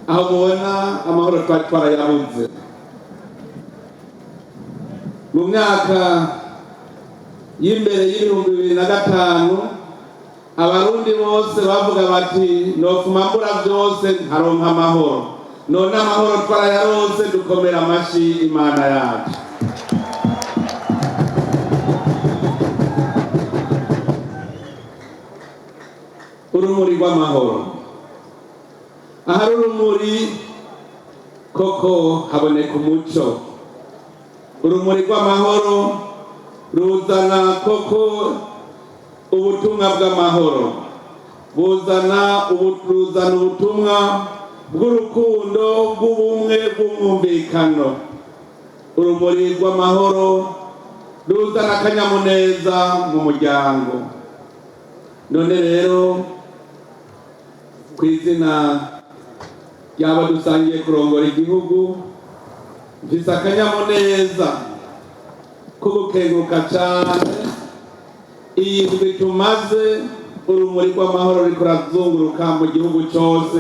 Aho mubona amahoro twari twarayabuze mu myaka y'imbere y'2005, Abarundi bose bavuga bati: "Nofuma mbura byose nkaronka amahoro." None amahoro twarayaronse, dukomera amashi Imana yacu. Urumuri rw'amahoro, ahari urumuri koko haboneka umuco. Urumuri rw'amahoro ruzana koko ubutumwa bw'amahoro, buzana ruzana ubutumwa bw'urukundo, bw'ubumwe, bw'umwumvikano. Urumuri rw'amahoro ruzana akanyamuneza mu muryango. None rero, ku izina ry'abo dusangiye kurongora igihugu, mfise akanyamuneza ko gukenguruka cyane iyi ndwi tumaze urumuri rw'amahoro ruriko rurazunguruka mu gihugu cyose,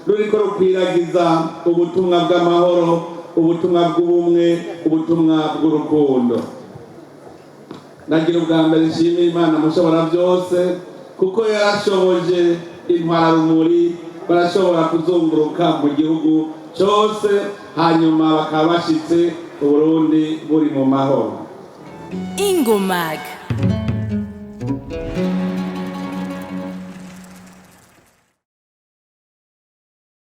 ruriko rukwiragiza ubutumwa bw'amahoro, ubutumwa bw'ubumwe, ubutumwa bw'urukundo. Nagira ubwa mbere nshimira Imana Mushobora byose, kuko yarashoboje intwararumuri barashobora kuzunguruka mu gihugu cyose, hanyuma bakaba bashitse Uburundi buri mu mahoro. Ingomag.